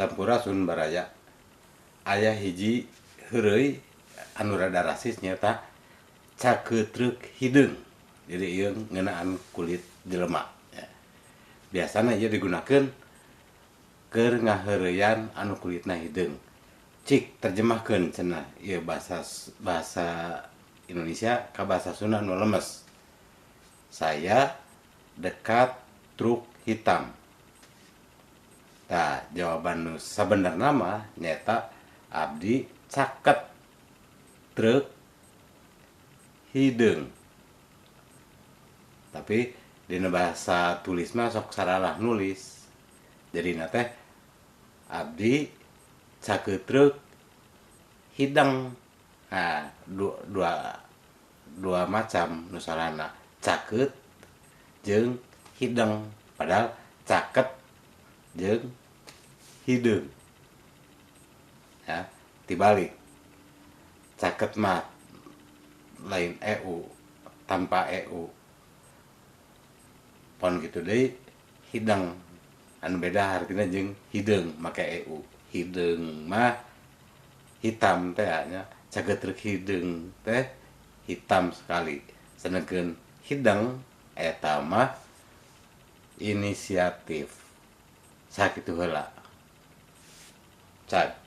Sampurasun, baraya. Aya hiji heureuy anu rada rasis, nyaeta cakeutrek hideung. Jadi ieu ngeunaan kulit jelema ya. Biasana ieu digunakeun keur ngaheureuyan anu kulitna hideung. Cik terjemahkeun cenah ieu bahasa bahasa Indonesia ka bahasa Sunda nu lemes. Saya dekat truk hitam. Tah, jawaban nu sabenerna mah nyaeta abdi caket truk hideung. Tapi dina bahasa tulis mah sok saralah nulis. Jadina teh abdi caket truk hideng. Nah, dua, dua macam nu salahna, caket jeung hideng, padahal caket jeung hideung. Ya, dibalik. Caket mah lain EU, tanpa EU. Pon gitu deui hideng anu beda artinya jeung hideung make EU. Hideung mah hitam teh nya, caket truk hideung teh hitam sekali. Sedangkan hideng eta mah inisiatif. Sakitu heula. Cag.